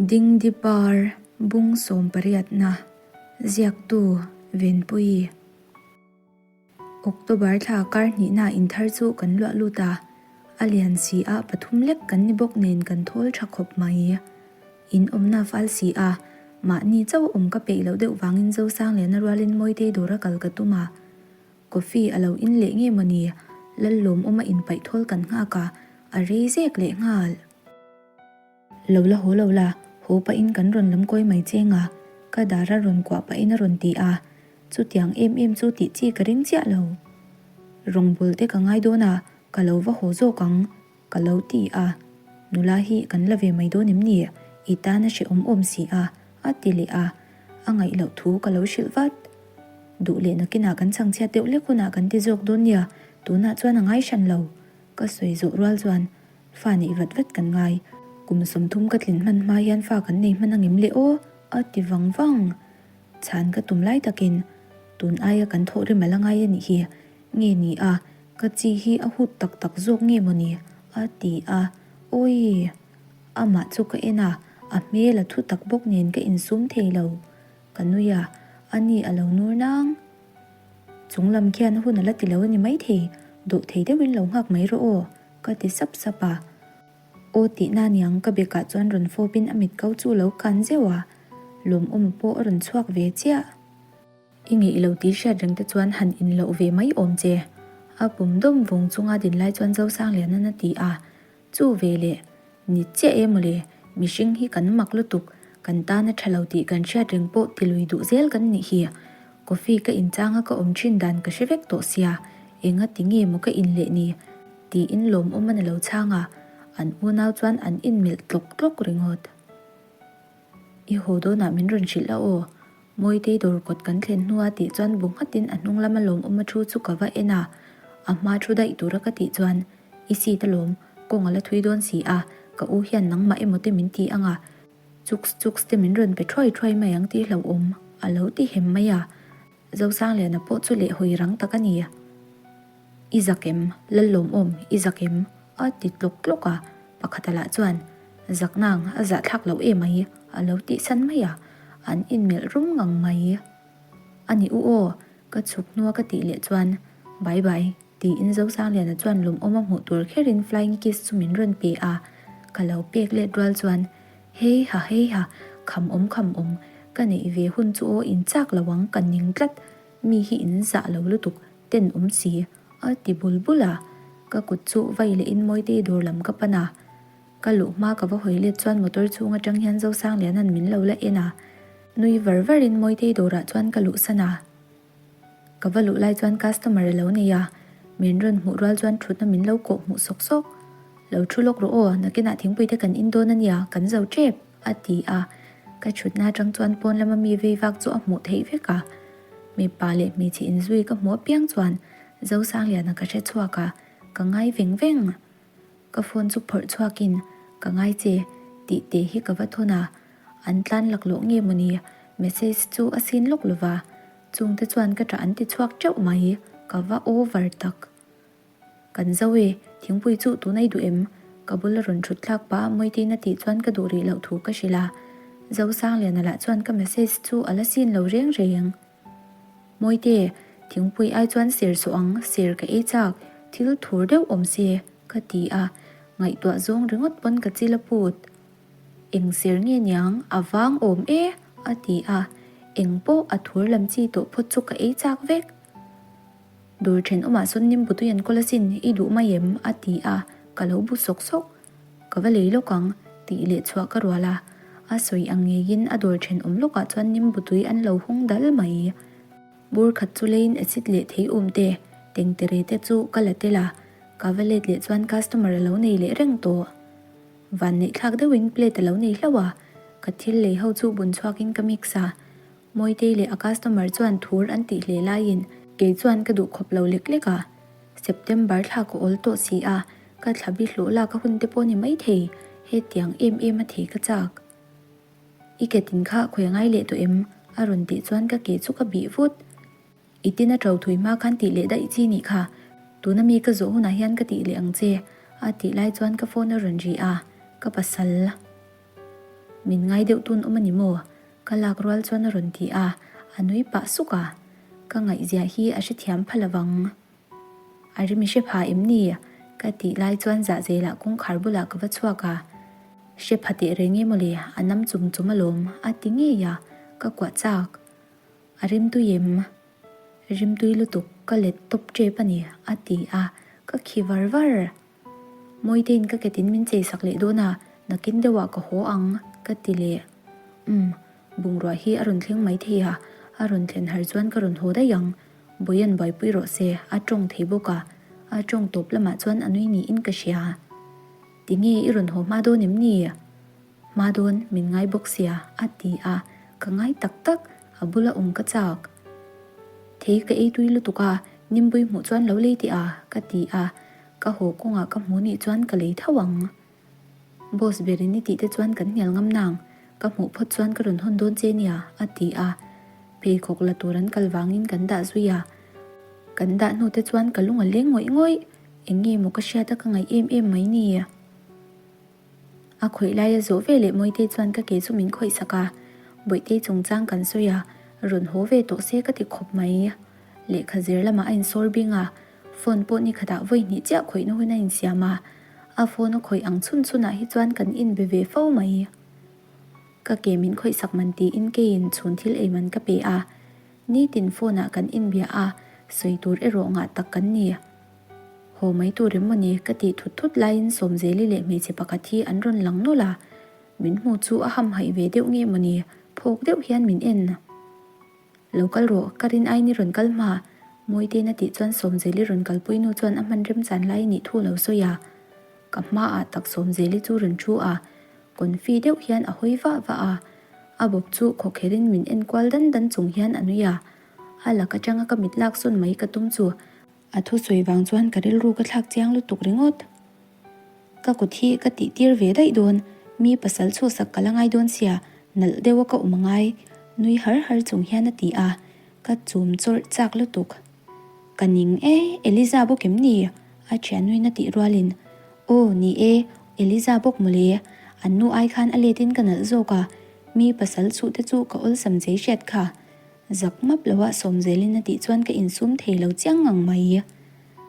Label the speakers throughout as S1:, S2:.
S1: Dingdi par bung sawmpariatna ziaktu Venpuii. October thla kar hnihna inthar chu kan luah lut a, a lian si a pathum lek kan ni bawk nen kan thawl tha khawp mai. In awmna fal si a, mahni chauh awm ka peih loh deuh vangin Zosangliana rualin Mawitei dawra kal ka tum a. Coffee a lo in leh nge mawni? Lallawmawma inpaih thawl kan nghak a, a rei zek leh nghal. Lo la haw lo la, haw pahin kan rawn lam kawi mai che nga, ka dar a rawn kuah pahin a rawn ti a, chutiang em em chu tih chi ka ring chiah lo. Rawngbâwl te ka ngai dawn a, ka lo va haw zawk ang, ka lo ti a, nula hi kan la ve mai dawn em ni? I tan a hrehawm awm si a, a ti leh a, a ngaih loh thu ka lo hrilh vat. Duh leh nakinah kan chhangchhiat deuh lek hunah kan ti zawk dawn nia, tunah chuan a ngai hran lo, ka sawi zawh rual chuan Fa neih vat vat kan ngai. Kum 30 ka tlin hman hma hian fa kan nei hman angem le aw? a ti vang vang. Chhan ka tum lai takin tun aia kan thawh rim a la ngai a nih hi. Nge ni a, ka chi hi a hut tak tak zawk nge maw ni? a ti a. Awii! Amah chu ka en a, a hmel a thu tak bawk nen ka insum thei lo. Ka nui a, ani a lo nur nang. Chung lam khian hun a la ti lo a ni maithei, dawh thei deuhin lo nghak mai rawh aw. Ka ti sap sap a. Aw tihna niang ka bekah chuan rawn fawpin a mit ko chu lo kan zeuh a, lawmawm pawh a rawn chhuak ve chiah. I ngeih lo tih hriat reng te chuan han in loh ve mai awm che. A pum dawm vung chunga din lai chuan Zosanglianan a ti a, Chu ve leh, ni chiah e mawle, mihring hi kan mak lutuk, kan tan a tha lo tih kan hriat reng pawh ti lui duh zel kan nih hi. Coffee ka in changa ka awm thin dan ka hre vek tawh sia, enga ti nge maw ka in leh ni? Tiin lawmawm a ni lo chhang a, an unau chuan an inmelh tlawk tlawk ringawt. I haw dawnah min rawn hrilh a aw, Mawitei dawr kawt kan thlen hnua tih chuan bu nghatin a hnung lama lawmawm a thu chu ka va en a, a hma thu daih tura ka tih chuan I seat alawm, kawng a la thui dawn si a, ka u hian nangmah emaw te min ti ang a, chuks chuks te min rawn pe thuai thuai mai ang tih hlauhawm a lo ti hem mai a. Zosangliana pawh chu leh hawi rang tak a ni. I zak em? Lallawmawm, i zak em? a ti tlawk tlawk a, pakhata lah chuan, Zak nang, a zahthlak loh em ai, a lo tihsan mai a, an inmelh rum ngang mai. A ni u aw, ka chhuk hnua ka tih leh chuan, Bye bye, tiin Zosangliana chuan lawmawma hmuh tur kherin flying kiss chu min rawn pe a, ka lo pek let rual chuan, Hei ha hei ha, kham awm kham awm, ka neih ve hun chu aw in chak lo ang ka ning tlat, mi hi in zah lo lutuk, ten awm si, a ti bul bul a, ka kut chu vai leh in Mawitei dawr lam ka pan a, ka luh hma ka va hawi let chuan motor chhung atang hian Zosangliana'n min lo la en a, nui var var in Mawitei dawrah chuan ka luhsan a. Ka va luh lai chuan customer a lo nei a, min rawn hmuh rual chuan thutna min lo kawh hmuh sawk sawk. Lo thu lawk rawh aw, nakinah thingpui te kan in dawn a nia, kan zo tep, a ti a. Ka thutna atang chuan pawn lama mi vei vak chu a hmuh theih vek a. Mipa leh hmeichhe inzui ka hmuh apiang chuan Zosangliana ka hre chhuak a, ka ngai veng veng. Ka phone chu phawrh chhuakin, Ka ngai che, tih te hi ka va thawn a, an tlan laklawh nge mawni, message chu a sin lawk lova, chungte chuan ka ṭah an ti chhuak ṭeuh mai, ka va over tak. Kan zo e, thingpui chu tun ei duh em? Ka bula rawn ṭhut thlak pah a Mawitein a tih chuan ka duh rih loh thu ka hrilh a, Zosangliana lah chuan ka message chu a la sin lo reng reng. Mawite, thingpui ai chuan ser suh ang, ser ka ei chak, thil thur deuh awm se, ka ti a, ngaihtuah zawng ringawt pawn ka chil a put. Eng ser nge niang, a vang awm e, a ti a, eng pawh a thur lam chi tawh phawt chu ka ei chak vek. Dawr thenawmah sawn nimbu tui an kawl asin, i duh mai em? a ti a, ka lo bu sawk sawk. Ka va lei lawk ang, tih leh chhuah ka rual a. A sawi ang ngeiin a dawr thenawm lawkah chuan nimbu tui an lo hung dal mai. Bur khat chu leiin acid leh thei um te, tengtere te chu ka la tel a, ka va let leh chuan customer a lo nei leh reng tawh. Vanneih thlak deuhin plate a lo nei hlauh a, ka thil lei ho chu bun chhuakin ka mix a. Mawitei leh a customer chuan thur an tih hle laiin kei chuan ka duh khawp lo lek lek a. September thla ka awl tawh si a, ka thla bi hlawh lak a hun te pawh ni maithei, hetiang em em a thei ka chak. I ke tin kha khawi a ngai leh tawh em? a rawn tih chuan ka ke chu ka bih vut. I tin a ṭo thui hma khan tih leh daih chi nih kha, tuna mi ka zawh hunah hian ka tih leh ang che, a tih lai chuan ka phone a rawn ri a, ka pasal. Min ngai deuh tun awm a ni maw? Ka lak rual chuan a rawn ti a, a nui pah suk a. Ka ngaihziah hi a hrethiam pha lovang. A rim i hre pha em ni? Ka tih lai chuan zahzelah kawngkhar bulah ka va chhuak a. Hre pha teh reng e mawle, a nam chum chum alawm, a ti ngei a, ka kuah chak. A rimtui em? Rimtui lutuk, ka let tawp tep a ni, a ti a, ka khi var var. Mawitein ka ketin min chei sak leh dawn a, nakin deuhah ka haw ang, ka ti leh. Umm, bungrua hi a rawn thleng mai thei a, a rawn thlen har chuan ka rawn haw daih ang. Bawian buaipui rawh se, a tawng thei bawk a, a tawng tawp lamah chuan a nui niin ka hria. Tinge i rawn haw hma dawn em ni? Hma dawn, min ngai bawk sia, a ti a, ka ngai tak tak, a bula awm ka chak. Thei ka ei tui lutuk a, Nimbui hmuh chuan lo lei teh a, ka ti a, Ka haw kawngah ka hmu nih chuan ka lei tho ang. Boss berin i tih te chuan kan hnial ngam nang, ka hmuh phawt chuan ka rawn hawn dawn che nia, a ti a. Pheikhawk la tur an kal vangin kan dah zui a. Kan dah hnu te chuan ka lung a leng ngawih ngawih, eng nge maw ka hriat a ka ngaih em em mai ni. A khawih laia zawh ve leh Mawitei chuan ka ke chu min khawih sak a, Bawihtei chungchang kan sawi a, rawn haw ve tawh se ka ti khawp mai. Lehkha zir lamah a insawr bing a, Phone pawh ni khatah vawi hnih chiah khawihna hun a insiam a, a phone a khawih ang chhun chhunah hi chuan kan inbe ve fo mai. Ka ke min khawihsak man tiin keiin chhun thil ei man ka pe a, nitin phone ah kan inbia a, sawi tur erawh ngah tak kan ni. Haw mai tur em mawni ka tih thut thut laiin Sawmzeli leh hmeichhe pakhat hi an rawn lang nawlh a, min hmu chu a hamhaih ve deuh nge mawni phawk deuh hian min en. Lo kal rawh, ka rin aiin i rawn kal hma, Mawitein a tih chuan Sawmzeli rawn kalpui nu chuan a hman remchan lai nih thu lo sawi a. Ka hmaah tak Sawmzeli chu rawn thu a, confi deuh hian a hawi vah vah a. A bawp chu khawkherin min en kual dan dan chung hian a nui a. A lak atanga ka mit lak sawn mai ka tum chu. A thusawi vang chuan ka rilru ka thlak chiang lutuk ringawt. Ka kut hi ka tih tir ve daih dawn, mi pasal chhuhsak ka la ngai dawn sia, nalh deuh a ka awm angai, nui har har chung hian a ti a, ka chum chawrh chak lutuk. Ka ning e, Eliza bawk em ni? A thiannuin a tih rualin, Aw, ni e, Eliza bawk mawle, an nu ai khan a letin ka nalh zawk a, mi pasal chhuh te chu ka awlsam chei hriat kha. Zak map loa Sawmzelin a tih chuan ka insum thei lo chiang ngang mai.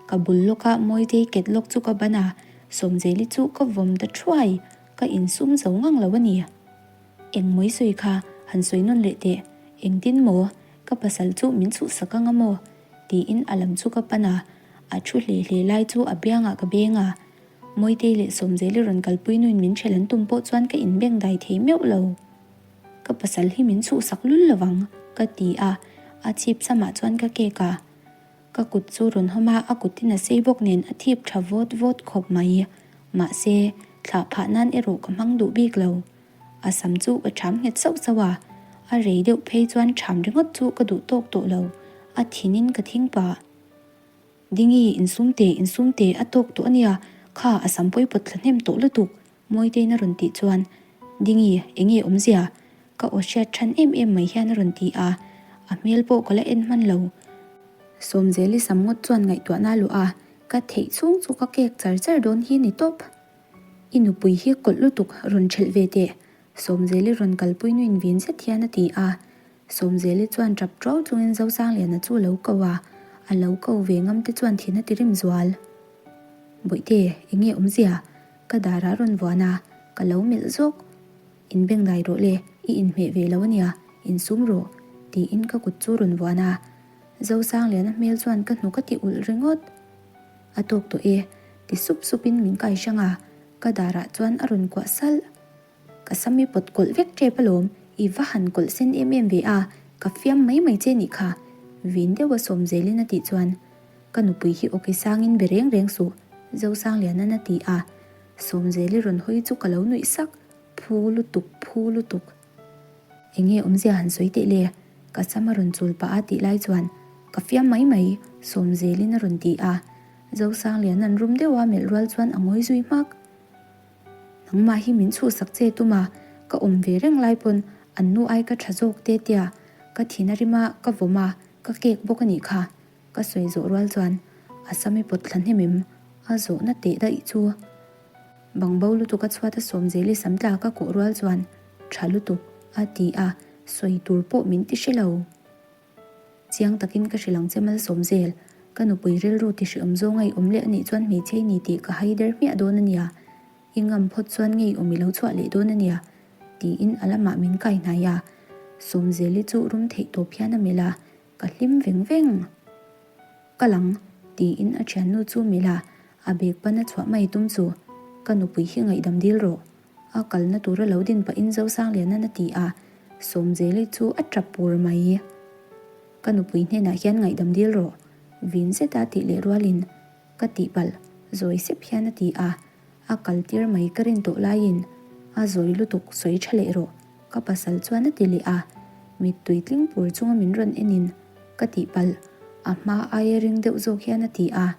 S1: Ka bul lawka Mawitei ket lawk chu ka ban a, Sawmzeli chu ka vawm ta thuai, ka insum zo ngang lo a ni. Eng mawi sawi kha han sawi nawn leh teh, engtin maw ka pasal chu min chhuhsak anga maw? tiin a lam chu ka pan a, a thu hle hle lai chu a biangah ka beng a. Mawitei leh Sawmzeli rawn kalpui nuin min ṭhel an tum pawh chuan ka inbengdai thei meuh lo. Ka pasal hi min chhuhsak lul lovang, ka ti a, a chhip samah chuan ka kek a. Ka kut chu rawn hawm a, a kutin a sei bawk nen a thip tha vawt vawt khawp mai. Mahse, thlah phah nan erawh ka hmang duh bik lo. A sam chu ka ṭham nghet sauh sauh a, a rei deuh phei chuan ṭham ringawt chu ka duh tawk tawh lo, a thinin ka thing pah. Dingi, insum teh, insum teh, a tawk tawh a nia, kha a sam pawi pawt thla hnem tawh lutuk, Mawitein a rawn tih chuan, Dingi, enge awmzia? Ka aw hriat than em em mai hian a rawn ti a, a hmel pawh ka la en hman lo. Sawmzeli sam ngawt chuan ngaihtuahna a luah a, ka theih chhung chu ka kek char char dawn hi ni tawp. I nupui hi kawlh lutuk rawn ṭhelh ve teh, Sawmzeli rawn kalpui nuin vin zet hian a ti a. Sawmzeli chuan ṭap ṭuau chungin Zosangliana chu a lo ko a, a lo ko ve ngam te chuan thin a ti rim zual. Bawihte, enge awmzia? Ka dar a rawn vuan a, ka lo melh zawk. In bengdai rawh le, i inhmeh ve lo ania, insum rawh, tiin ka kut chu rawn vuan a. Zosangliana hmel chuan ka hnuk a ti ulh ringawt. A tawk tawh e, ti sup supin min kai hrang a, ka darah chuan a rawn kuah salh. Ka sam i pawt kawlh vek tep alawm, i va han kawlh sen em em ve a, ka fiam mai mai che nih kha, vin deuha Sawmzelin a tih chuan ka nupui hi awki sangin be reng reng suh, Zosanglianan a ti a, Sawmzeli rawn hawi chu ka lo nuih sak, phu lutuk, phu lutuk. Enge awmzia han sawi teh le, ka sam a rawn chul pah a tih lai chuan ka fiam mai mai, Sawmzelin a rawn ti a, Zosanglianan rum deuha melh rual chuan a ngawi zui hmak. Nangmah hi min chhuhsak che tum a, ka awm ve reng lai pawn an nu ai ka tha zawk te tia, ka thin a rim a, ka vawm a, ka kek bawk a nih kha, ka sawi zawh rual chuan a sam i pawt thla hnem em? A zawhna teh daih chu. Bangbo lutuk a chhuat a sawm zel i sam tla ka kawh rual chuan. Tha lutuk, a ti a, sawi tur pawh min ti hre lo. Chiang takin ka hrilh ang che Malsawm zel, ka nupui rilru ti hreawm zawng a i awm leh anih chuan hmeichhe i ni tih ka hai der hmiah dawn a nia. I ngam phawt chuan ngei awm i lo chhuah leh dawn a nia, tiin a lamah min kai hnai a. Sawmzeli chu rum theih tawp hian a melh a, ka hlim veng veng. Ka lang, tiin a thiannu chu melh a, a bag pan a chhuah mai tum chu, Ka nupui hi ngaihdam dil rawh. A kalna tura lo din pahin Zosangliana'n a ti a, Sawmzeli chu a tap pur mai. Ka nupui hnenah hian ngaihdam dil rawh, vin zeta tih leh rualin Ka tihpalh, zawi sep hian a ti a, a kal tir mai ka rin tawh laiin a zawi lutuk sawi tha leh rawh, ka pasal chuan a ti leh a, mittui tling pur chunga min rawn enin ka tihpalh, a hma aia ring deuh zawk hian a ti a,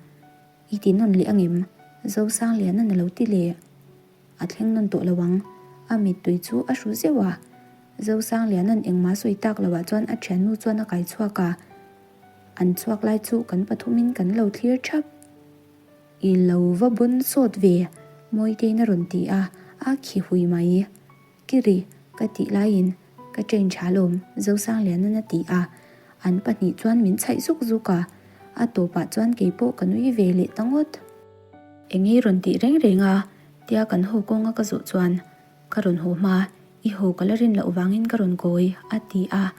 S1: I ti nawn leh angem? Zosangliana'n a lo ti leh. A thleng nawn tawh lo ang, a mittui chu a hru zeuh a, Zosangliana'n engmah sawi tak loah chuan a thiannu chuan a kai chhuak a, An chhuak lai chu kan pathumin kan lo thlir thap. I lo va bawn sawt ve, Mawitein a rawn ti a, a khi hui mai. Kiri, ka tih laiin ka train tha lawm, Zosangliana'n a ti a. An pahnih chuan min chhaih zuk zuk a, a tawpah chuan keipawh ka nui ve leh ta ngawt. Engei rawn tih reng reng a, tia kan haw kawnga ka zawh chuan Ka rawn haw hma, i haw ka la rin loh vangin ka rawn kawi, a ti a.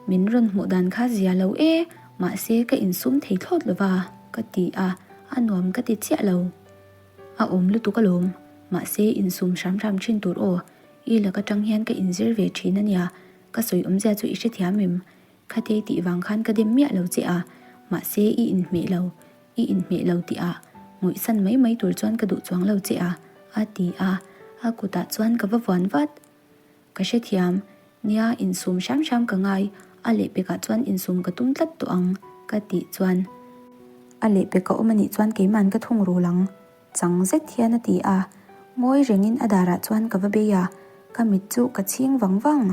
S1: Min rawn hmuh dan kha zia lo e, mahse ka insum thei thlawt lo va, ka ti a, a nuam ka ti chiah lo. A awm lutuk alawm, mahse insum hram hram thin tur aw, i lak atang hian ka inzir ve thin a nia, ka sawi awmzia chu i hrethiam em? Khatei tih vang khan ka dem miah lo che a, mahse i inhmeh lo, I inhmeh lo tih ah ngawihsan mai mai tur chuan ka duh chuang lo che a, a ti a, a kutah chuan ka va vuan vat. Ka hrethiam, nia insum hram hram ka ngai, a lehpekah chuan insum ka tum tlat tawh ang, ka tih chuan. A lehpek a awm anih chuan keima'n ka thung rul ang, chang zet hian a ti a, ngawi rengin a darah chuan ka va bei a, ka mit chu ka chhing vang vang.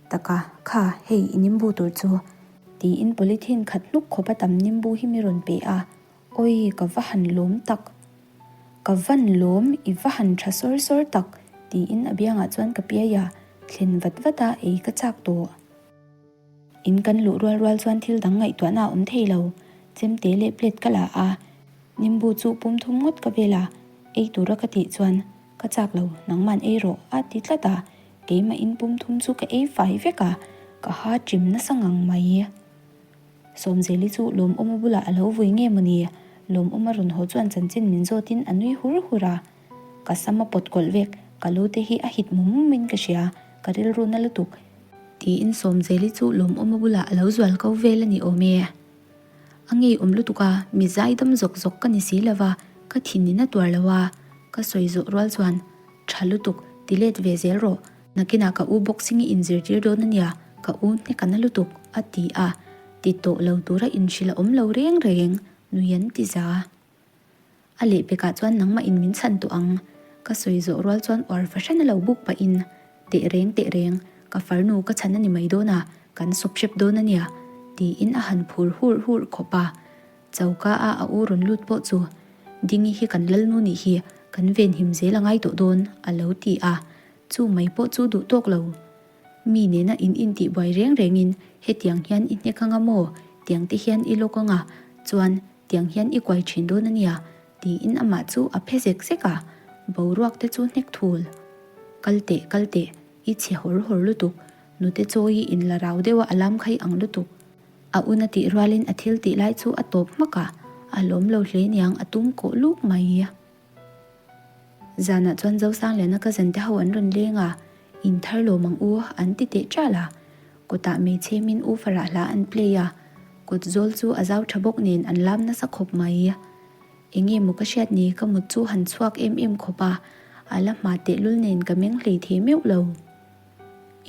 S1: Taka, kha, hei i nimbu tur chu. Tiin polythene khat hnuk khawp a tam nimbu hi mi rawn pe a, Awi, ka va han lawm tak. Ka van lawm, i va han tha sawr sawr tak, tiin a biangah chuan ka piai a, thlen vat vat a ei ka chak tawh. In kan luh rual rual chuan thil dang ngaihtuahna a awm thei lo, chemte leh plate ka la a, nimbu chu pum thum ngawt ka vel a, ei tura ka tih chuan ka chak lo, nangman ei rawh a ti tlat a, Keimah in pum thum chu ka ei fai vek a, ka ha chim nasa ngang mai. Sawmzeli chu Lawmawma bulah a lo vui nge mawni? Lawmawma rawn haw chuan chanchin min zawtin a nui hur hur a. Ka sam a pawt kawlh vek, ka lu te hi a hit mum mum in ka hria, ka rilru na lutuk. Tiin Sawmzeli chu Lawmawma bulah a lo zual ko vel a ni awm e. A ngeiawm lutuk a, mi zaidam zawk zawk ka ni si lova, ka thin in a tuar lo a, ka sawi zawh rual chuan, Tha lutuk, ti let ve zel rawh, nakinah ka u boxing i inzirtir dawn a nia, ka u hnek a na lutuk, a ti a, ti tawh lo tura inhrilh a awm lo reng reng, nui an ti za. A lehpekah chuan nangmah in min chhan tawh ang, ka sawi zawh rual chuan uar fahran a lo buk pahin, Teh reng teh reng, ka farnu ka chhan a ni mai dawn a, kan sawp hrep dawn a nia, tiin a han phur hurh hurh khawp a. Choka a a u rawn lut pawh chu, Dingi hi kan lalnu nih hi, kan venhim zel a ngai tawh dawn, a lo ti a. Chu mai pawh chu duh tawk lo. Mi nena in intih buai reng rengin hetiang hian i hnek anga maw, tiang te hian i lawk anga, chuan tiang hian i kuai thin dawn a nia, tiin amah chu a phe zek zek a, boruak te chu hnek thul. Kal teh, kal teh, i chhe hawr hawr lutuk, nute chawi in la rau deuh a a lam khai ang lutuk. A un a tih rualin a thil tih lai chu a tawp hmak a, a lawm lo hle niang a tum kawh luk mai. Zanah chuan Zosangliana cousin te ho an rawn leng a, in thar lawm ang u an ti teh ṭal a. Kawtah hmeichhe min u farah hla an play a, kawt zawl chu a zau ṭha bawk nen an lam nasa khawp mai. Enge maw ka hriat ni ka mut chu han chhuak em em khawp a, a la hma tehlul nen ka meng hlei thei meuh lo.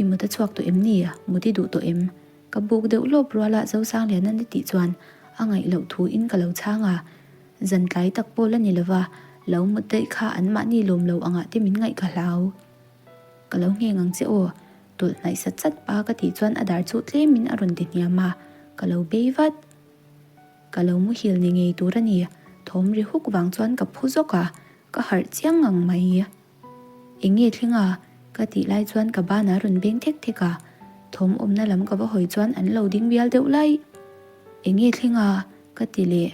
S1: I mut a chhuak tawh em ni? Mut i duh tawh em? Ka buk deuh lawp ruala Zosangliana ni tih chuan a ngaih loh thu in ka lo chhang a, zan tlai tak pawh la ni lova lo mut daih kha an mahni lawm lo angah te min ngaih ka hlau. Ka lo ngheng ang che aw, tawlh hnaih sat sat pa ka tih chuan a dar chu tlem in a rawn ti hniam a, ka lo bei vat. Ka lo muhil ni ngei tur a ni, thawm ri huk vang chuan ka phu zawk a, ka harh chiang ngang mai. Eng nge thleng a? Ka tih lai chuan ka ban a rawn beng thek thek a, thawm awmna lam ka va hawi chuan an lo ding bial deuh lai. Enge thleng a? Ka ti leh.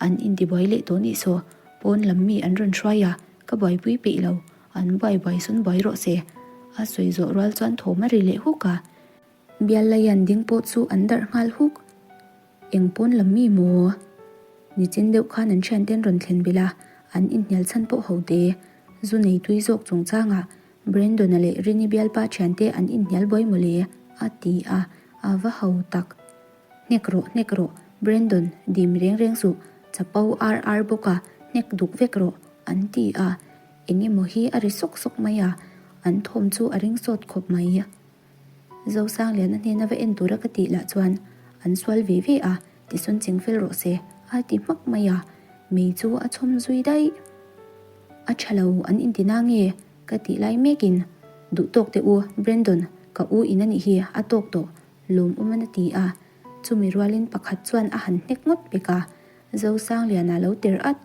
S1: An intibuai leh tawh nih saw, pawn lam mi an rawn hruai a, ka buaipui peih lo, an buai buai sawn buai rawh se. A sawi zawh rual chuan thawm a ri leh huk a. Bial laian ding pawh chu an darh nghal huk. Eng pawn lam mi maw? Nichin deuh khan an thianten rawn thlen belh a, an inhnial chhan pawh ho te. Zu nei tui zawk chungchangah Brandon-a leh Rini bialpa thiante an inhnial buai mawle, a ti a, a va ho tak. Hnek rawh, hnek rawh, Brandon, dim reng reng suh, chapo ar ar bawk a, hnek duk vek rawh, an ti a. Eng emaw hi a ri sawk sawk mai a, an thawm chu a ring sawt khawp mai. Zosangliana hnena va en tura ka tih lah chuan an sual ve ve a, tisawn ching fel rawh se a ti hmak mai a, mei chu a chhawm zui daih. A tha lo an inti na nge ka tih lai mekin duh tawk teh u Brandon ka u in a nih hi a tawk tawh lawmawm a ti a, chumi rualin pakhat chuan a han hnek ngawt pek a, Zosangliana lo ter at.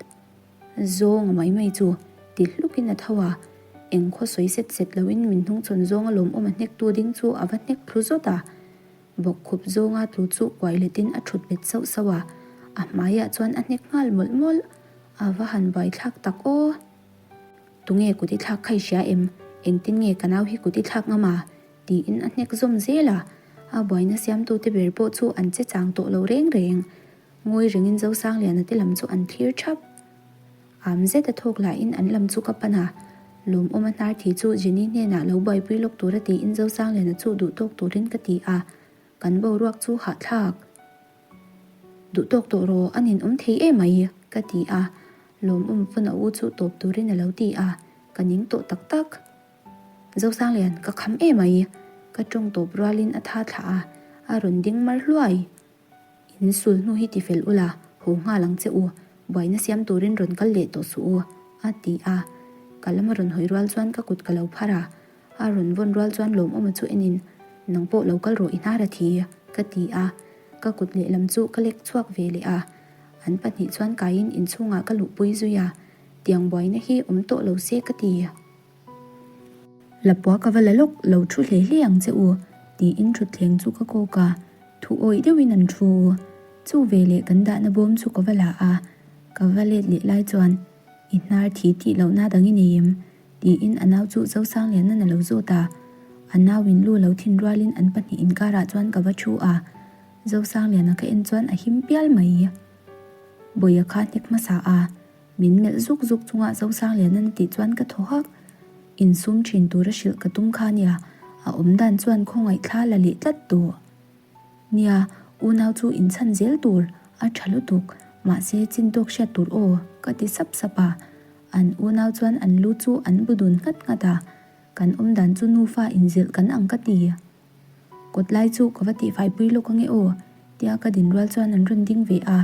S1: Zawnga mai mai chu ti hlukin a tho a, eng khaw sawi set set loin min hnungchhawn zawnga lawmawm a hnektu ding chu a va hnek thlu zawt a. Bawkkhup zawnga tlu chu kuai letin a thut bet sauh sauh a, a hmaiah chuan a hnek nghal mawlh mawlh. A va han buaithlak tak aw! Tunge kut i thlak kha i hria em? Engtin nge ka nau hi kut i thlak ngam a? tiin a hnek zawm zel a, a buaina siamtute ber pawh chu an che chang tawh lo reng reng. Ngawi rengin Zosangliana te lam chu an thlir thap. Am zet a thawk lahin an lam chu ka pan a, lawmawm a hnar thi chu Jenny hnenah lo buaipui lawk tura tiin Zosangliana chu duh tawk turin ka ti a, kan boruak chu hahthlak. Duh tawk tawh rawh, a ninawm thei em mai, ka ti a, lawmawm pawn a u chu tawp turin a lo ti a, ka ning tawh tak tak. Zosanglian, ka kham em mai, ka tawng tawp rualin a tha thlah a, a rawn ding mar hluai. In sul hnu hi tifel ula, haw nghal ang che u, buaina siam turin rawn kal leh tawh suh u, a ti a. Ka lama rawn hawi rual chuan ka kut ka lo phar a, a rawn vawn rual chuan lawmawma chu enin, Nang pawh lo kal rawh i hnar a thi, ka ti a. Ka kut lehlam chu ka lek chhuak ve leh a. An pahnih chuan kaiin inchhungah ka luhpui zui a, tiang buaina hi awm tawh lo se ka ti. Lapua ka va la lawk lo thu hle hle ang che u, tiin thutthleng chu ka kawk a, thu awih deuhin an thu. Chu veleh kan dahna bawm chu ka va la a, ka va let leh lai chuan, I hnar thi tih lohna dang i nei em? tiin a nau chu Zosangliana'n a lo zawt a. A nauin lu lo thin rualin an pahnih inkarah chuan ka va thu a, Zosangliana ka en chuan a him pial mai. Bawia kha hnek hmasa a. Min melh zuk zuk chunga Zosangliana'n a tih chuan ka thaw hak. Insum thin tura hrilh ka tum kha nia, a awm dan chuan khawngaih thla la leh tlat tawh. Nia, unau chu inchhan zel tur, a tha lutuk, mahse chin tawk hriat tur aw, ka ti sap sap a. An unau chuan an lu chu an bu dun nghat nghat a, kan awm dan chu nufa inzilh kan ang ka ti. Kawt lai chu ka va tihfai pui lawk ange aw, tia ka din rual chuan an rawn ding ve a,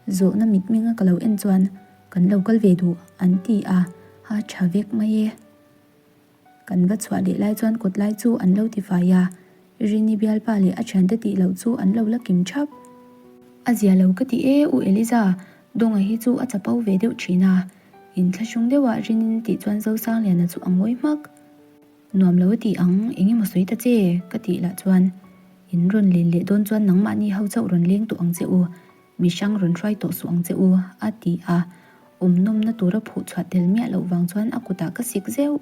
S1: zawhna mitmenga ka lo en chuan kan lo kal ve duh an ti a, a tha vek mai e. Kan va chhuah leh lai chuan kawt lai chu an lo tifai a, Rini bialpa leh a thiante tih loh chu an lo la kim thap. A zia lo ka ti e U Eliza, Dawnga hi chu a chapo ve deuh thin a, inthlahrung deuhah Rinin tih chuan Zosangliana chu a ngawi hmak. Nuam lo ti ang, eng emaw sawi ta che? ka tih lah chuan, In rawn len leh dawn chuan nangmahni ho chauh rawn leng tawh ang che u, mi hrang rawn hruai tawh suh ang che u, a ti a, awm nawmna tura phuh chhuah tel miah loh vang chuan a kutah ka sik zeuh.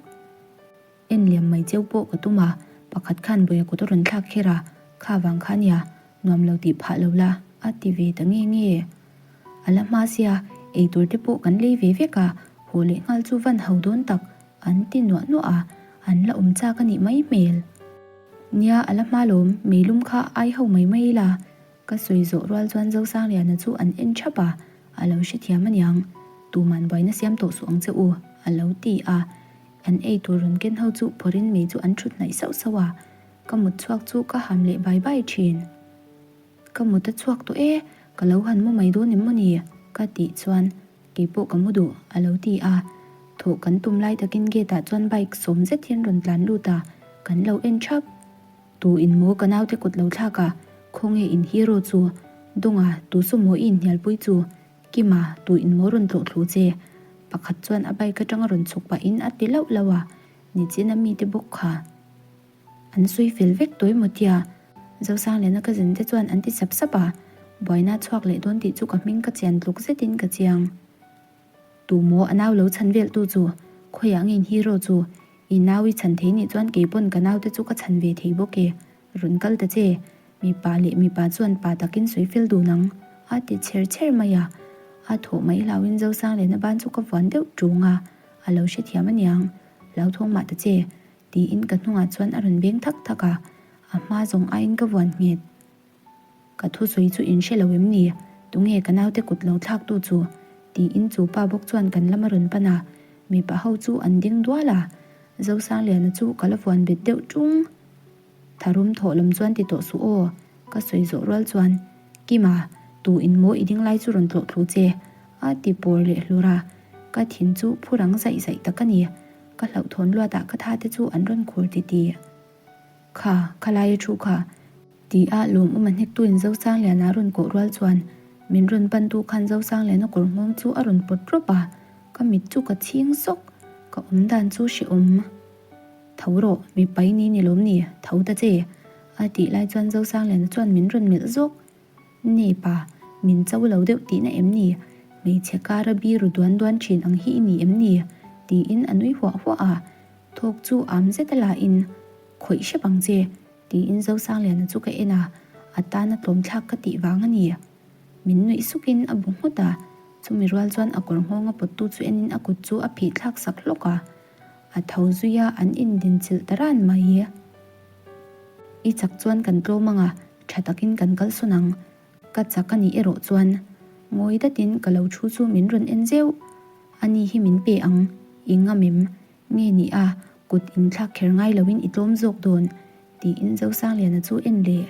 S1: En liam mai cheu pawh ka tum a, pakhat khan bawia kut a rawn thlak kher a, kha vang kha nia, nuam lo tih phah lo la, a ti ve ta nge nge. A la hma sia, eitur te pawh kan lei ve vek a, haw leh nghal chu van ho dawn tak, An ti nuah nuah a, an la awm chak a nih mai hmel. Nia, a la hma lawm, meilum kha ai ho mai mai ila. Ka sawi zawh rual chuan Zosangliana chu an en thap a, a lo hrethiam aniang. Tuman buaina siam tawh suh ang che u, a lo ti a. An ei tur rawn ken ho chu phawrhin mei chu an thut hnaih sauh sauh a, ka mut chhuak chu ka ham leh bai bai thin. Ka mut a chhuak tawh e, ka lo han mu mai dawn em maw ni? ka tih chuan Kei pawh ka mu duh, a lo ti a. Thawh kan tum lai takin gate ah chuan bike sawm zet hian rawn tlan lut a, kan lo en thap. Tu in maw ka naute kut lo thlak a, khawnge in hero chu? Dawnga, tu saw maw i inhnialpui chu? Kima, tu in maw rawn tlawh thlu che? Pakhat chuan a bike atanga rawn chhuk pahin a ti lauh lauh a. Nichina mite bawk kha an sawi fel vek tawh emaw tia Zosangliana ka zin te chuan an ti sap sap a, buaina chhuak leh dawn tih chu ka hming ka chian tluk zetin ka chiang. Tu maw a nau lo chhan vel tu chu? Khawiah nge in hero chu? I nau i chhan thei nih chuan kei pawn ka nau te chu ka chhan ve thei bawk e, rawn kal ta che. Mipa leh mipa chuan pa takin sawi fel dun ang, a ti chher chher mai a. A thawh mai hlauhin Zosangliana ban chu ka vuan deuh ṭung a, a lo hrethiam aniang, hlauthawng mah ta che, tiin ka hnungah chuan a rawn beng thak thak a, a hma zawng aiin ka vuan nghet. Ka thusawi chu in hre lo em ni? Tunge ka naute kut lo thlak tu chu? tiin chu pa bawk chuan kan lam a rawn pan a, mipa ho chu an ding dual a, Zosangliana chu ka la vuan bet deuh ṭung. Tharum thawh lam chuan ti tawh suh aw, ka sawi zawh rual chuan, Kima, tu in maw i ding lai chu rawn tlawh thlu che? a ti pawr leh hlur a, ka thin chu phu rang zaih zaih tak a ni. Ka hlauhthawn luatah ka tha te chu an rawn khur ti ti. Kha, khalaia thu kha. Ti a lawmawm a hnektuin Zosangliana rawn kawh rual chuan min rawn pantu khan Zosangliana kawr nghawng chu a rawn pawt rawp a, ka mit chu ka chhing sawk, ka awm dan chu hrehawm. Tho rawh, mi pai ni ni lawm ni, tho ta che, a tih lai chuan Zosangliana chuan min rawn melh zawk. Nge pa, min cho lo deuh tihna em ni? Hmeichhe kara biru duan duan thin ang hi i ni em ni? tiin a nui huah huah a, thawk chu am zet a la in, Khawih hrep ang che, tiin Zosangliana chu ka en a, a tana tlawmthlak ka tih vang a ni. Min nuih sukin a bu nghut a, chumi rual chuan a kawr nghawng a pawttu chu enin a kut chu a phih thlak sak hlawk a, a tho zui a, an indinchilh ta ran mai. I chak chuan kan tlawm ang a, tha takin kan kal sawn ang. Ka chak a nih erawh chuan ngawi datin ka lo thu chu min rawn en zeuh. Ani hi min pe ang, i ngam em? Nge ni a, kut inthlak kher ngai loin i tlawm zawk dawn, tiin Zosangliana chu en leh.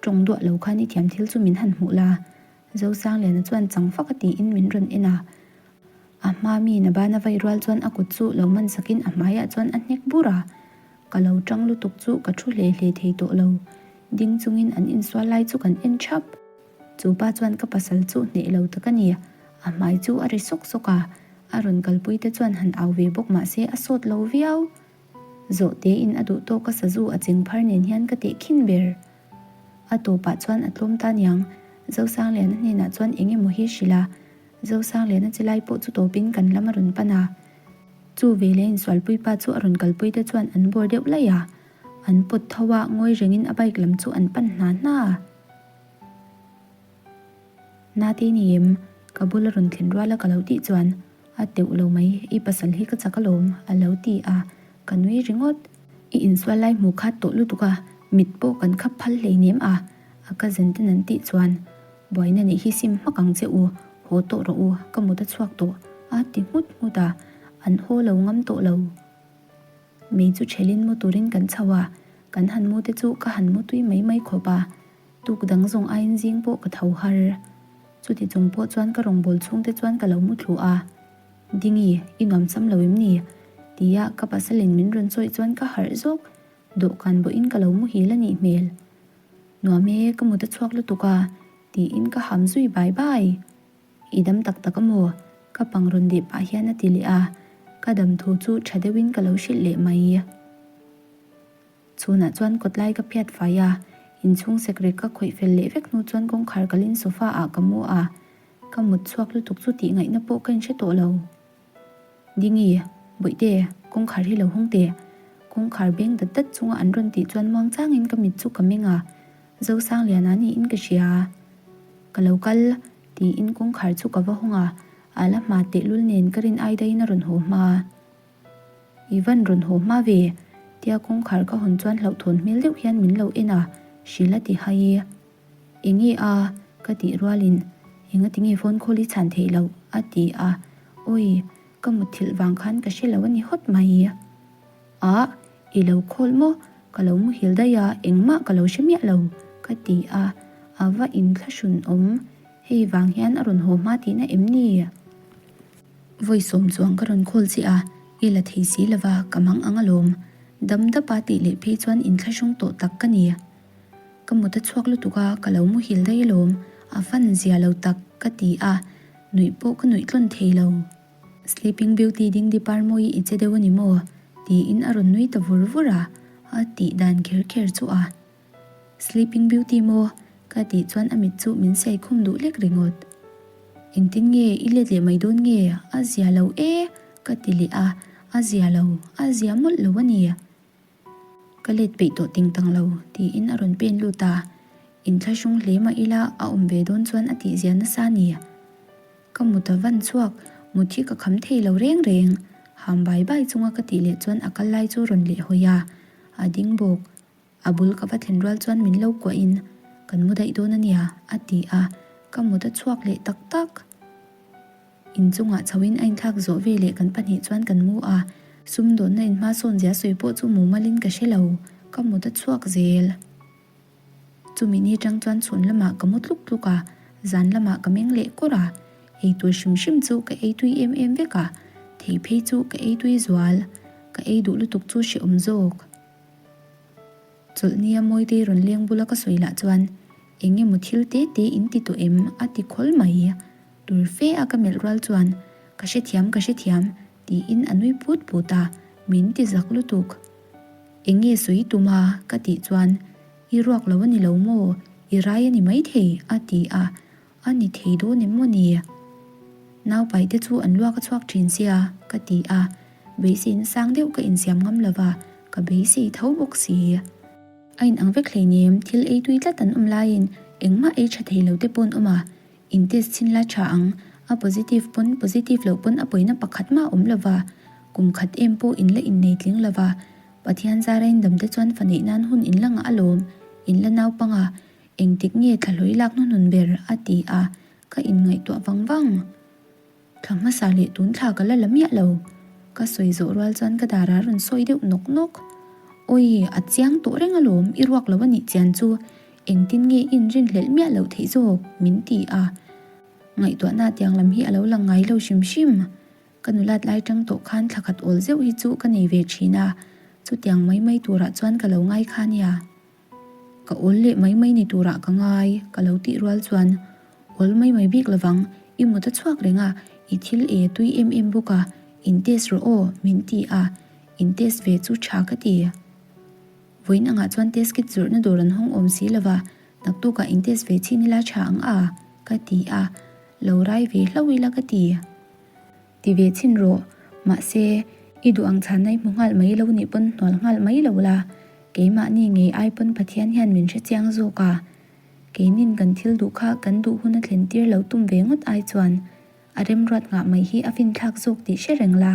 S1: Tawng duah lo khan i thiam thil chu min han hmuh la, Zosangliana chuan chang fak a tiin min rawn en a. A hma mi na bana vai rual chuan a kut chu lo man sakin a hmaiah chuan a hnek bur a. Ka lo tang lutuk chu ka thu hle hle thei tawh lo. Ding chungin an insual lai chu kan en thap. Chu pa chuan ka pasal chu hneh lo tak a ni. A hmai chu a ri sawk sawk a. A rawn kalpui te chuan han au ve bawk mah se a sawt lo viau. Zawh tein a duh tawk a sazu a cheng phar nen hian ka teh khin ber. A tawpah chuan a tlawm ta niang. Zosangliana hnenah chuan eng emaw hi hrilh a. Zosangliana che lai pawh chu tawpin kan lam a rawn pan a. Chu veleh insualpui pa chu a rawn kalpui te chuan an bawr deuh laih a. An pawt tho a, ngawi rengin a bike lam chu an pan hna hna a. Nate ni em? Ka bula rawn thlen rual a ka lo tih chuan a teuh lo mai, i pasal hi ka chak alawm a lo ti a, ka nui ringawt. I insual lai hmu khat tawh lutuk a, mit pawh kan khap phal hleinem a, a cousin ten an tih chuan buaina neih hi sim hmak ang che u, haw tawh rawh u, ka mut a chhuak tawh a ti nghut nghut a, an haw lo ngam tawh lo. Mei chu thelin mu turin kan chho a, kan han mu te chu ka han mu tui mai mai khawp a, tuk dang zawng aiin zing pawh ka tho har. Chuti chung pawh chuan ka rawngbâwl chhungte chuan ka lo mu thlu a, Dingi, i nuam cham lo em ni? Tia ka pasalin min rawn chawih chuan ka harh zawk, dawhkan bawhin ka lo muhil a nih hmel. Nuam e, ka mut a chhuak lutuk a, tiin ka ham zui bai bai. I dam tak tak a maw? Ka pang rawn deh pah hian a ti leh a, ka dam thu chu tha deuhin ka lo hrilh leh mai. Chhunah chuan kawtlai ka phiat fai a, inchhung sekrek ka khawih fel leh vek hnu chuan kawngkhar kalin sofa ah ka mu a, ka mut chhuak lutuk chu tih ngaihna pawh ka inhre tawh lo. Dingi, Bawihte, kawngkhar hi lo hawng teh. Kawngkhar beng dat dat chunga an rawn tih chuan muang changin ka mit chu ka meng a, Zosangliana niin ka hria. Ka lo kal, tiin kawngkhar chu ka va hawng a, a la hma tehlul nen ka rin ai daihin a rawn haw hma. I van rawn haw hma ve, tia kawngkhar ka hawn chuan hlauhthawn hmel deuh hian min lo en a, hrilh a ti hai e. Enge a? ka tih rualin, Engati nge phone call i chhan theih loh? a ti a, Awi, ka mutthilh vang khan ka hre lo a ni hawt mai. Ah, i lo call maw? Ka lo muhil daih a, engmah ka lo hre miah lo, ka ti a, a va inthlahrun awm, hei vang hian a rawn haw hma tihna em ni? Vawi sawm chuang ka rawn call che a, i la thei si lova ka mang ang alawm. Dam dap a tih leh phei chuan inthlahrung tawh tak ka ni. Ka mut a chhuak lutuk a, ka lo muhil daih alawm, a fan zia lo tak ka ti a, nuih pawh ka nuih tlawn thei lo. Sleeping Beauty ding di par mawi i che deuh a ni maw? Tiin a rawn nui ta vur vur a, a tih dan kher kher chu a. Sleeping Beauty maw? Ka tih chuan a mit chu min siai khum duh lek ringawt. Engtin nge i let leh mai dawn nge? A zia lo e! Ka ti leh a, a zia lo, a zia mawlh lo a ni. Ka let peih tawh ting tang lo, tiin a rawn pen lut a. Inthlahrung hle mah ila a awm ve dawn chuan a tih zia nasa a ni. Ka mut a van chhuak, mut hi ka kham thei lo reng reng. Ham bai bai chunga ka tih leh chuan a kal lai chu rawn leh hawi a, a ding bawk. A bul ka va thlen rual chuan min lo kuahin, Kan mu daih dawn a nia, a ti a, ka mut a chhuak leh tak tak. Inchungah chhoin a inthlak zawh ve leh kan pahnih chuan kan mu a, sumdawnna inhma sawn zia sawi pawh chu mumalin ka hre lo, ka mut a chhuak zel. Chumi ni tang chuan chhun lamah ka mu tluk tluk a, zan lamah ka meng leh kawr a, eitur hrim hrim chu ka ei tui em em vek a, thei phei chu ka ei tui zual, ka ei duh lutuk chu hrehawm zawk. Chawlhnia Mawitei rawn leng bula ka sawi lah chuan, Eng emaw thil te te in ti tawh em? a ti khawl mai. Tur fe a ka melh rual chuan, Ka hrethiam, ka hrethiam, tiin a nui put put a, min ti zak lutuk. Eng nge sawi tum a? ka tih chuan, I ruak lo a ni lo maw? I rai a ni maithei, a ti a, A ni thei dawn em maw ni? Naupai te chu an luak a chhuak thin sia, ka ti a. Beiseina sang deuh ka insiam ngam lo va, ka beisei tho bawk si. A inang vek hleinem, thil ei tui tlat an awm laiin engmah ei tha thei lo te pawh an awm a. In test chhin la tha ang, a positive pawn positive loh pawn a pawina pakhat mah a awm lo va. Kum khat em pawh in la innei tling lo va, Pathian zara in dam te chuan fa neih nan hun in la ngah alawm, in la naupang a, Engtik nge thlahlui lak hnuhnun ber? a ti a, ka inngaihtuah vang vang. Thla hmasa leh tun thla ka la la miah lo. Ka sawi zawh rual chuan ka dar a rawn sawi deuh nawk nawk. Awi, a chiang tawh reng alawm, i ruak lo a nih chian chu engtin nge i inrinhlelh miah loh theih zawk? min ti a. Ngaihtuahna tiang lam hi a lo lang ngai lo hrim hrim. Ka nulat lai tang tawh khan thla khat awl zeuh hi chu ka nei ve thin a, chutiang mai mai turah chuan ka lo ngai kha nia. Ka awl leh mai mai ni turah ka ngai, ka lo tih rual chuan, Awl mai mai bik lovang, i mut a chhuak reng a, i thil ei a tui em em bawk a, in test rawh aw, min ti a, in test ve chu tha ka ti. Vawiin angah chuan test kit zawrhna dawr an hawng awm si lova, naktukah in test ve chhin ila tha ang a, ka ti a, lo rai ve hlauh ila ka ti. Ti ve chhin rawh. Mahse, i duh ang chhanna i hmu nghal mai lo nih pawn hnual nghal mai lo la. Keimahni ngei ai pawn Pathian hian min hre chiang zawk a. Keinin kan thil duh kha kan duh hun a thlen tir lo tum ve ngawt ai chuan a remruat nghah mai hi a finthlak zawk tih hre reng la.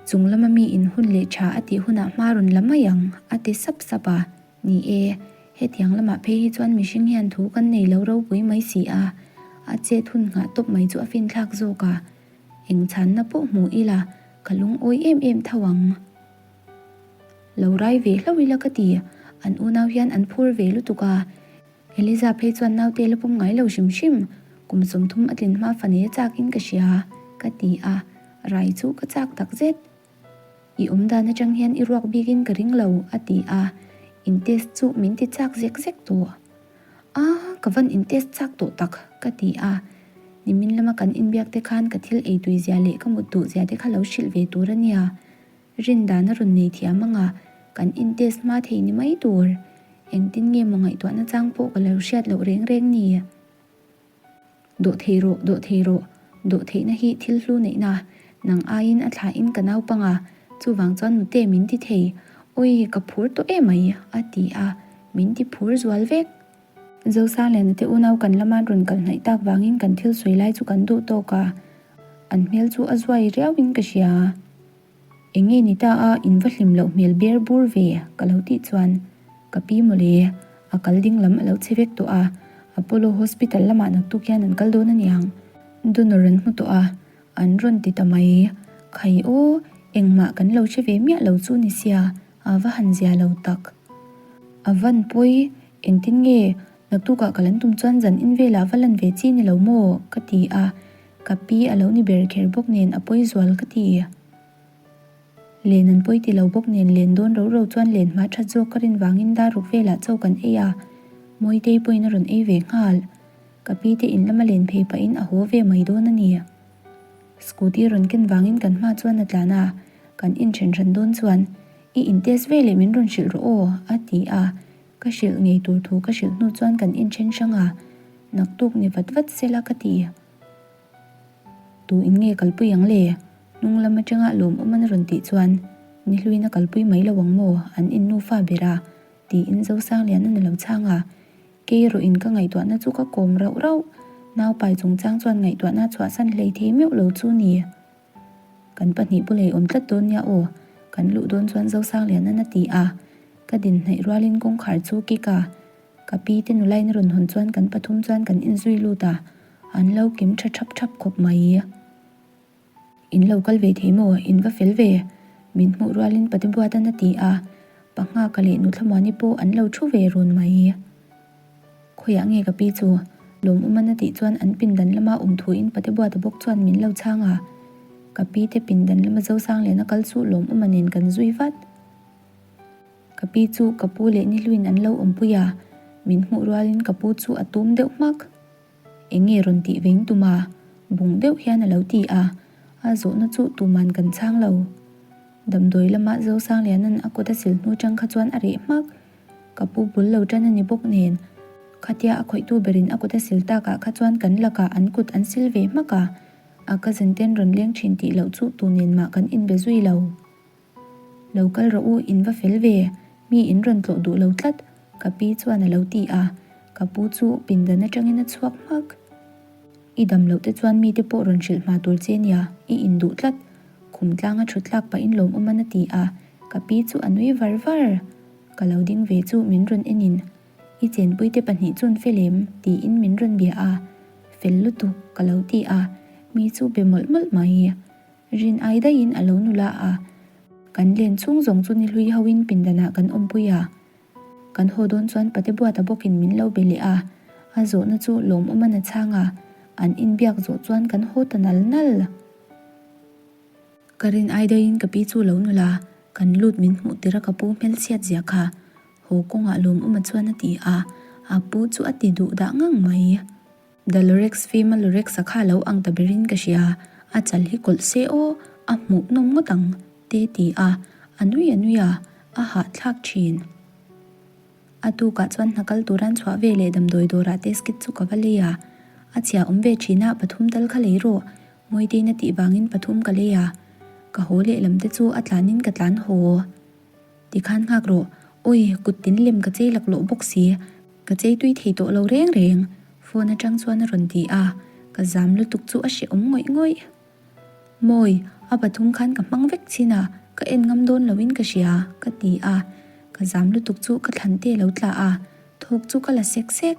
S1: Chung lama mi in hun leh tha a tih hunah hma rawn la mai ang, a ti sap sap a. Ni e, hetiang lamah phei hi chuan mihring hian thu kan nei lo ropui mai si a. A chet hun nghah tawp mai chu a finthlak zawk a. Eng chhanna pawh hmu ila ka lungawi em em tho ang. Lo rai ve hlauh ila ka ti, an unau hian an phur ve lutuk a. Eliza phei chuan naute la pawm ngai lo hrim hrim, kum 30 a tlin hma fa nei a chak in ka hria, ka ti a, rai chu ka chak tak zet. I awm dan atang hian i ruak bik in ka ring lo, a ti a, in test chu min ti chak zek zek tawh. A, ka van in test chak tawh tak, ka ti a. Nimin lama kan inbiak te khan ka thil ei tui zia leh ka mut duh zia te kha lo hrilh ve tur a nia. Rin dan a rawn nei thiam ang a, kan in test hma thei ni mai tur. Engtin nge maw ngaihtuahna chang pawh ka lo hriat loh reng reng ni. Dawh thei rawh, dawh thei rawh. Dawh theihna hi thil hlu neihna, nang aiin a thlain ka naupang a, chuvang chuan nute min ti thei. Awi, ka phur tawh emai, a ti a, min ti phur zual vek. Zosangliana te unau kan lama rawn kal hnaih tak vangin kan thil sawi lai chu kan duh tawk a, an hmel chu a zuai riauin ka hria. Eng nge ni ta a, in va hlim loh hmel ber bur ve, ka lo tih chuan ka pi mawle, a kal ding lam a lo che vek tawh a, Apollo Hospital lamah naktuk hian an kal dawn a niang, donor an hmu tawh a, an rawn ti ta mai. Khai aw, engmah kan lo hre ve miah lo chu ni sia, a va han zia lo tak. A van pawi, engtin nge naktukah ka lan tum chuan zan in velah va lan ve chi ni lo maw? ka ti a. Ka pi a lo ni ber kher bawk nen a pawi zual ka ti. Len an pawi ti lo bawk nen len dawn ro ro chuan len hma that zawk ka rin vangin dar ruk velah chaw kan ei a, Mawitei pawhin a rawn ei ve nghal. Ka pi te in lama len phei pahin a haw ve mai dawn a ni. Scooty rawn ken vangin kan hma chuan a tlan a. Kan inthen hran dawn chuan, I in test ve leh min rawn hrilh rawh aw, a ti a. Ka hrilh ngei tur thu ka hrilh hnu chuan kan inthen hrang a, naktuk ni vat vat sela ka ti. Tu in nge kalpui ang le? Hnung lam atanga lawmawm an rawn tih chuan, Ni hluin a kalpui mai lo ang maw? An in nufa ber a, tiin Zosangliana a lo chhang a. Kei erawh in ka ngaihtuahna chu ka kawm rauh rauh. Naupai chungchang chuan ngaihtuahna chhuahsan hlei thei meuh lo chu ni. Kan pahnih bulei awm tlat dawn nia aw, kan luh dawn chuan Zosangliana'n a ti a. Ka din hnaih rualin kawngkhar chu kik a, ka pi te nulain a rawn hawn chuan kan pathum chuan kan inzui lut a, an lo kim tha thap thap khawp mai. In lo kal ve thei maw? In va fel ve? Min hmuh rualin Patibuata'n a ti a, Panghaka leh Nuthlamuani pawh an lo thu ve run mai. Khawiah nge ka pi chu? Lawmawman a tih chuan an pindan lama awm thuin Patebuata bawk chuan min lo chhang a. Ka pi te pindan lama Zosangliana kal chu Lawmawma nen kan zui vat. Ka pi chu ka pu leh Nihluin an lo awmpui a, min hmuh rualin ka pu chu a tum deuh hmak. Eng nge rawn tih veng tum a? Bung deuh hian a lo ti a, a zawhna chu tuman kan chhang lo. Damdawi lama Zosangliana'n a kut a sil hnu chang kha chuan a reh hmak. Ka pu bul lo tan a ni bawk nen, khatia a khawihtu berin a kut a sil takah kha chuan kan lakah an kut an sil ve hmak a, a cousin ten rawn leng thin tih loh chu tu nen mah kan inbe zui lo. Lo kal rawh u, in va fel ve, mi in rawn tlawh duh lo tlat, ka pi chuan a lo ti a, ka pu chu pindan atangin a chhuak hmak. I dam loh te chuan mite pawh rawn hrilh hma tur che nia, i induh tlat, khum tlanga thut tlak pahin lawmawm an a ti a, ka pi chu a nui var var. Ka lo ding ve chu min rawn enin, I chenpuite pahnih chuan fel em? tiin min rawn bia a, Fel lutuk, ka lo ti a, mi chu be mawlh mawlh mai. Rin ai daihin a lo nula a, kan len chhung zawng chu ni hlui hoin pindanah kan awmpui a. Kan haw dawn chuan Patebuata bawkin min lo be leh a, a zawhna chu lawmawm a na chhang a, an inbiak zawh chuan kan haw ta nal nal. Ka rin ai daihin ka pi chu lo nula, kan lut min hmuh tir a ka pu hmelchhiat zia kha haw kawngah lawmawma chuan a ti a, a pu chu a ti duh dah ngang mai. The Lorex film a Lorex-a kha lo ang ta berin ka hria, a chal hi kawlh se aw, a hmuh nawm ngawt ang te ti a, a nui a nui a, a hahthlak thin. A tukah chuan hna kal turan chhuah ve leh damdawi dawrah test kit chu ka va lei a, a chhia awm ve thin a, pathum tal kha lei rawh, Mawitein a tih vangin pathum ka lei a, ka haw lehlam te chu a tlanin ka tlan haw. Tikhan nghak rawh, awi, kut tin lem ka chei laklawh bawk si, ka chei tui thei tawh lo reng reng, phone atang chuan a rawn ti a, ka zam lutuk chu a hrehawm ngawih ngawih. Mawi, a pathum khan ka hmang vek chin a, ka en ngam dawn loin ka hria, ka ti a, ka zam lutuk chu ka thlan te lo tla a, thawk chu ka la sek sek.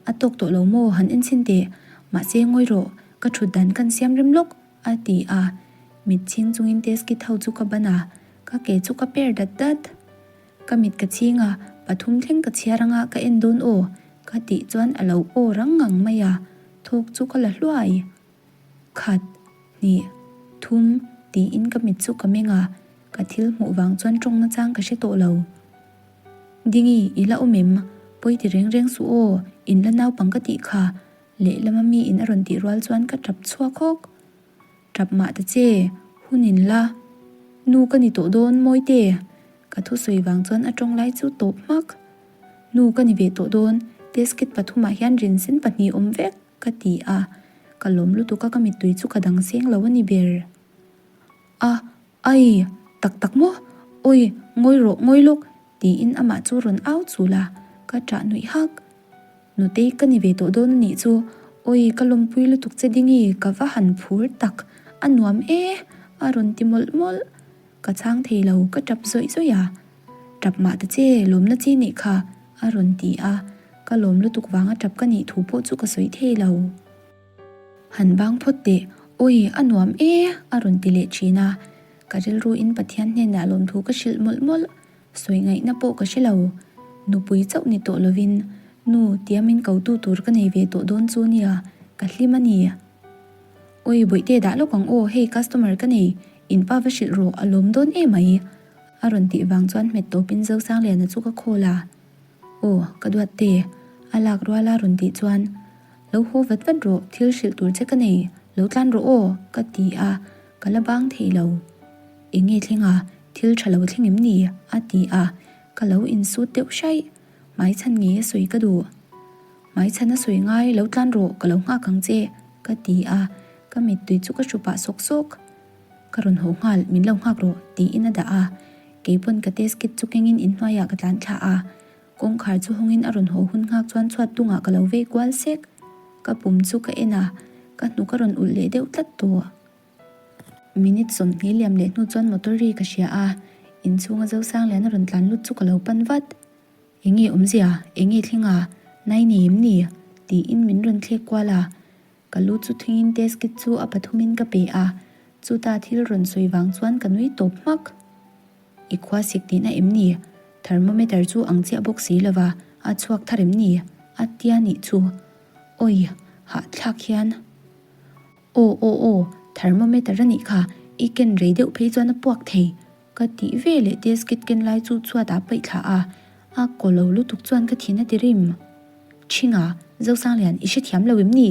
S1: A tawk tawh lo maw han en chhin teh, mahse ngawi rawh, ka thut dan kan siam rem lawk, a ti a. Mit chhing chungin test kit ho chu ka ban a, ka ke chu ka per dat dat. Ka mit ka chhing a, pathum thleng ka chhiar anga ka en dawn aw, ka tih chuan a lo aw rang ngang mai a, thawk chu ka la hluai. Khat, hnih, thum tiin ka mit chu ka meng a, ka thil hmuh vang chuan tawng nachang ka hre tawh lo. Dingi, i la awm em? Pawi ti reng reng suh aw, in la naupang ka tih kha, lehlama mi in a rawn tih rual chuan ka tap chhuak hawk. Tap mah ta che, hun in la. Nu ka ni tawh dawn, Mawite. Ka thusawi vang chuan a tawng lai chu tawp hmak. Nu ka ni ve tawh dawn, test kit pathumah hian rinsen pahnih awm vek, ka ti a. Ka lawm lutuk a ka mittui chu ka dang seng lo a ni ber. A, Ai! Tak tak maw? Awi, ngawi rawh, ngawi lawk! tiin amah chu rawn au chul a, ka ṭah nuih hak. Nutei ka ni ve tawh dawn a nih chu, awi ka lawmpui lutuk che dingi, ka va han phur tak, a nuam e! a rawn ti mawlh mawlh. Ka chhang thei lo, ka ṭap zawih zawih a. Ṭap mah ta che, lawmna chi nih kha, a rawn ti a, ka lawm lutuk vanga ṭap ka nih thu pawh chu ka sawi thei lo. Han bang phawt teh, awi a nuam e a rawn ti leh thin a, ka rilruin Pathian hnenah lawmthu ka hrilh mawlh mawlh, sawi ngaihna pawh ka hre lo. Nupui chauh ni tawh lovin, nu tia min kotu tur ka nei ve tawh dawn chu nia, ka hlim a ni. Awi bawihte dah lawk ang aw, hei customer ka nei, in pa va hrilh rawh, a lawm dawn emai a rawn tih vang chuan hmet tawpin Zosangliana chu ka call a. Aw, ka duat te, a lak ruala rawn tih chuan, Lo haw vat vat rawh, thil hrilh tur che ka nei, lo tlan rawh aw, ka ti a, ka la bang thei lo. Eng nge thleng a? Thil tha lo thleng em ni? a ti a, ka lo insut deuh hraih. Hmaichhan ngei a sawi ka duh. Hmaichhan a sawi ngai, lo tlan rawh, ka lo nghak ang che, ka ti a, ka mittui chu ka hru pah sawk sawk. Ka rawn haw nghal, min lo nghak rawh, tiin a dah a. Keipawn ka test kit chu kengin inhnuaiah ka tlan thla a. Kawngkhar chu hawngin a rawn haw hun nghak chuan chhuat tungah ka lo vei kual sek. Ka pum chu ka en a, ka hnuk a rawn ulh leh deuh tlat tawh. Minute 20 liam leh hnu chuan motor ri ka hria a, inchhunga Zosanglian a rawn tlan lut chu ka lo pan vat. Enge awmzia? Enge thleng a? Nai nei em ni? Tiin min rawn thlek kual a. Ka lu chu thingin test kit chu a pathumin ka pe a, chuta thil rawn sawi vang chuan ka nui tawp hmak. I khua sik tihna em ni? Thermometer chu ang chiah bawk si lova, a chhuak thar em ni? A tia nih chu. Awi, hahthlak hian. Aw aw aw, thermometer a nih kha, i ken rei deuh phei chuan a puak thei. Ka tih ve leh test kit ken lai chu chhuat ah paih thla a, a kaw lo lutuk chuan ka thin a ti rim. Ṭhinga, Zosanglian, i hrethiam lo em ni?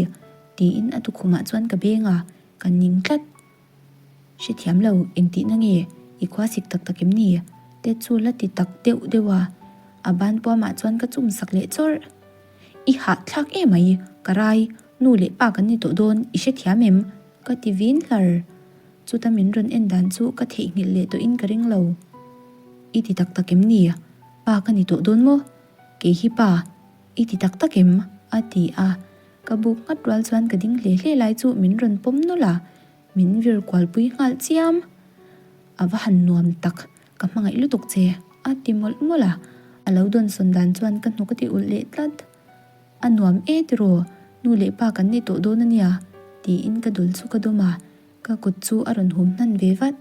S1: Tiin a tukhumah chuan ka beng a, ka ning tlat. Hrethiam lo, engtihna nge? I khua sik tak tak em ni? Te chu la ti tak deuh deuh a, a ban puamah chuan ka chum sak leh chawrh. I hahthlak emai, ka rai, nu leh pa kan ni tawh dawn, i hrethiam em? Ka ti vin hlar. Chuta min rawn en dan chu ka theihnghilh leh tawhin ka ring lo. I ti tak tak em ni? Pa ka ni tawh dawn maw? Kei hi pa, i ti tak tak em? A ti a, ka buk nghat rual chuan ka ding hle hle lai chu min rawn pawm nawlh a, min vir kualpui nghal chiam. A va han nuam tak, ka hmangaih lutuk che, a ti mawlh mawlh a, a lo dawnsawn dan chuan ka hnuk a ti ulh leh tlat. A nuam e tiraw, nu leh pa kan ni tawh dawn a nia, tiin ka dul chu ka dawm a, ka kut chu a rawn hum hnan ve vat.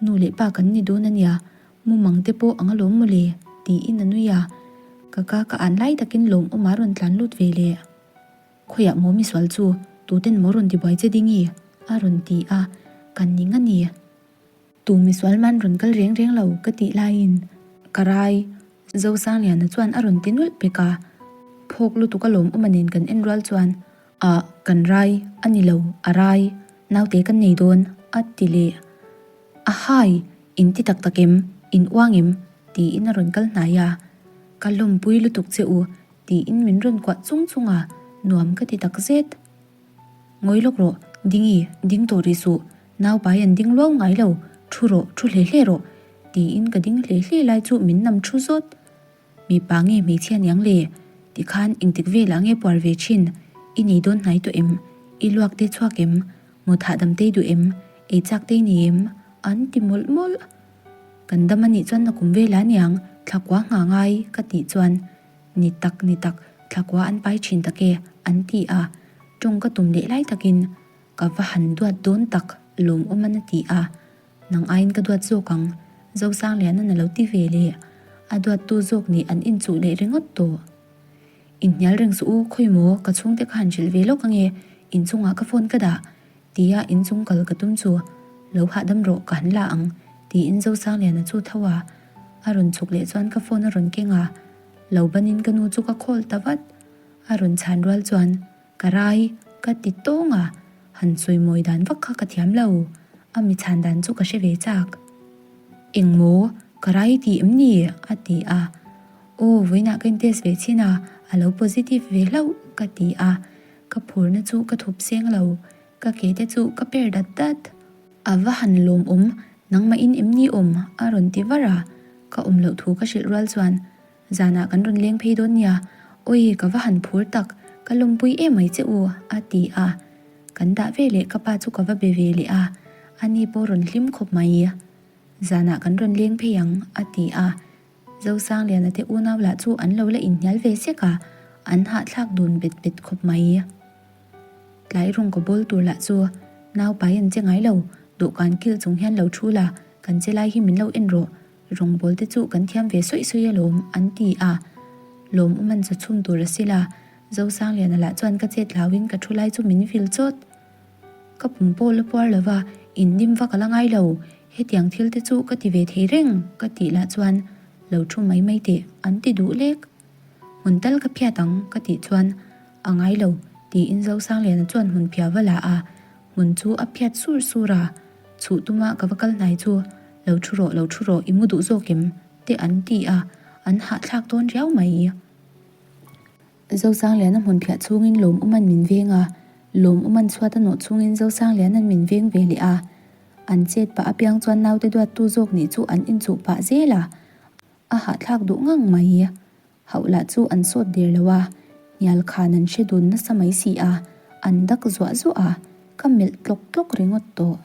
S1: Nu leh pa kan ni dawn a nia, mumang te pawh ang alawm mawle, tiin a nui a. Ka ka ka an lai takin lawmawm a rawn tlan lut ve leh. Khawiah maw misual chu, tuten maw rawn tibuai che ding i? a rawn ti a, kan ning a ni. Tu misual man rawn kal reng reng lo ka tih laiin ka rai Zosangliana chuan a rawn ti nulh pek a, phawk lutuk a lawmawm a nen kan en rual chuan Ah kan rai a ni lo a rai naute kan nei dawn a ti leh a hai in ti tak tak em in uang em tiin a rawn kal hnai a ka lawmpui lutuk che u tiin min rawn kuah chung chung a nuam ka ti tak zet. Ngawi lawk rawh, Dingi, ding tawh rih suh, nau pai an ding luau ngai lo, thu rawh, thu hle hle rawh, tiin ka ding hle hle lai chu min nam thu zawt. Mipa nge hmeichhia niang le? Tikhan engtik velah nge puar ve thin? I nei dawn hnai tawh em? I luak te chhuak em? Mut hahdam tei duh em? Ei chak tei nei em? An ti mawlh mawlh. Kan dam anih chuan na kum velah niang, thlakua nghah ngai, ka tih chuan Ni tak, ni tak, thlakua an pai thin tak e, an ti a. Tawng ka tum leh lai takin, Ka va han duat dawn tak, lawmawm an a ti a. Nang aiin ka duat zawk ang, Zosangliana'n a lo ti ve leh. A duattu zawk nih an inchuh leh ringawt tawh. Inhnial reng suh u, khawi maw, ka chhungte ka han hrilh ve lawk ange, inchungah ka phone ka dah, tia inchung kal ka tum chu, Lo hahdam rawh, ka han la ang, tiin Zosangliana chu tho a. A rawn chhuk leh chuan ka phone a rawn keng a. Lo banin ka nu chu ka call ta vat. A rawn chhan rual chuan, Ka rai, ka ti tawng a, han sawi mawi dan vak kha ka thiam lo. A mi chhan dan chu ka hre ve chak. Eng maw, ka rai ti em ni? a ti a. Aw, vawiinah ka in test ve chin a, a lo positive ve hlauh, ka ti a. Ka phurna chu ka thup seng lo, ka ke te chu ka per dat dat. A va han lawmawm, nangmah in em ni awm? a rawn ti var a, ka awm loh thu ka hrilh rual chuan zanah kan rawn leng phei dawn nia, awi ka va han phur tak, ka lawmpui em mai che u a ti a, kan dah ve leh ka pa chu ka va be ve leh a, ani pawh rawn hlim khawp mai, zanah kan rawn leng phei ang a ti a, Zosangliana te unau lah chu an lo la inhnial ve sek a, an hahthlak dun bet bet khawp mai. Tlai rawng ka bawl tur lah chu nau pai an che ngai lo, dawhkan kilh chung hian lo thu la, kan che lai hi min lo en rawh, rawngbawl te chu kan thiam ve sawi sawi alawm an ti a. Lawmawm an chaw chhum tur a sil a, Zosangliana lah chuan ka chet hlauin ka thu lai chu min vil chawt. Ka pum pawh la puar lo va, indim vak a la ngai lo, hetiang thil te chu ka ti ve thei reng ka tih lah chuan lo thu mai mai teh an ti duh lek. Hmun tal ka phiat ang ka tih chuan a ngai lo tiin Zosangliana chuan hmun phia va la a, hmun chu a phiat sur sur a. Chhuh tuma ka va kal hnai chu, Lo thu rawh, lo thu rawh, i mu duh zawk em? te an ti a, an hahthlak dawn riau mai. Zosangliana hmun phiah chhungin lawm awman min veng a, lawm awman chhuat a nawh chhungin Zosangliana'n min veng ve leh a. An chet pah apiang chuan naute duattu zawk nih chu an inchuh pah zel a, a hahthlak duh ngang mai. Hauh lah chu an sawt der lo a, hnial khan an hre dun nasa mai si a, an dak zuah zuah a, ka melh tlawk tlawk ringawt tawh.